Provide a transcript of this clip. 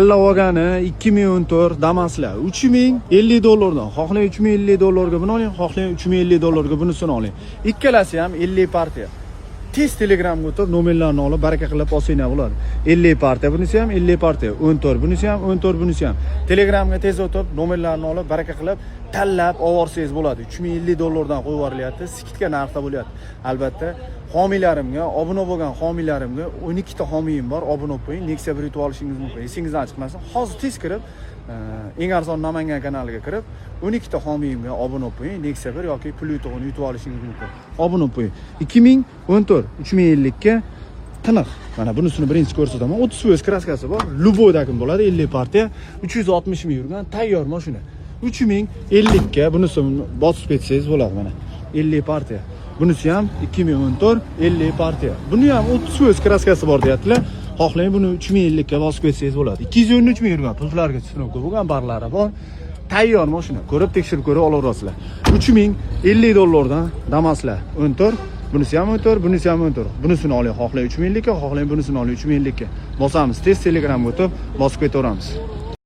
Tanlab olgani 2014 Damaslar 3050 dollardan. Xohlang, 3050 dollarga buni oling, xohlang, 3050 dollarga bunisini oling. Ikkalasi ham 50 partiya. Tez Telegramga o'tib, nomerlarni olib, baraka qilib olsanglar bo'ladi. 50 partiya bunisi ham, 50 partiya 14 bunisi ham, 14 bunisi ham. Telegramga tez o'tib, nomerlarni olib, baraka qilib tanlab olsangiz bo'ladi. 3050 dollardan qo'yib yuborilyapti, скидка narxda bo'lyapti. Albatta, homiylarimga, obuna bo'lgan homiylarimga, 12 ta homiyim bor, obuna bo'lib qo'ying, Nexia 1 yutib olishingiz mumkin. Esingizdan chiqmasin. Hozir tez kirib, Eng arzon Namangan kanaliga kirib, 12 ta homiyimga obuna bo'lib qo'ying, Nexia 1 yoki pul yutug'ini yutib olishingiz mumkin. Obuna bo'lib qo'ying. 2014 3050 ga tiniq. Mana bunisini birinchi ko'rsataman. 30% краска si bor. Любой dakim bo'ladi, 50 partiya, 360 ming yurgan tayyor mashina. 3050 ga bunisini bosib ketsangiz bo'ladi mana. 50 partiya. Bunisi ham 2014, 50 partiya. Buni ham 30% краска si bor deyaptilar. Xohlang, buni 3050 ga bosib ketsangiz bo'ladi. 213 ming yurgan, pultlarga tushunib bo'lgan, barlari bor. Tayyor mashina. Ko'rib, tekshirib ko'rib olaverasizlar. 3050 dollardan Damaslar 14. Bunisi ham 14, bunisi ham 14. Bunisini oling, xohlang, 3050 ga, xohlang, bunisini oling 3050 ga. Bosamiz, tez Telegramga o'tib, bosib ketaveramiz.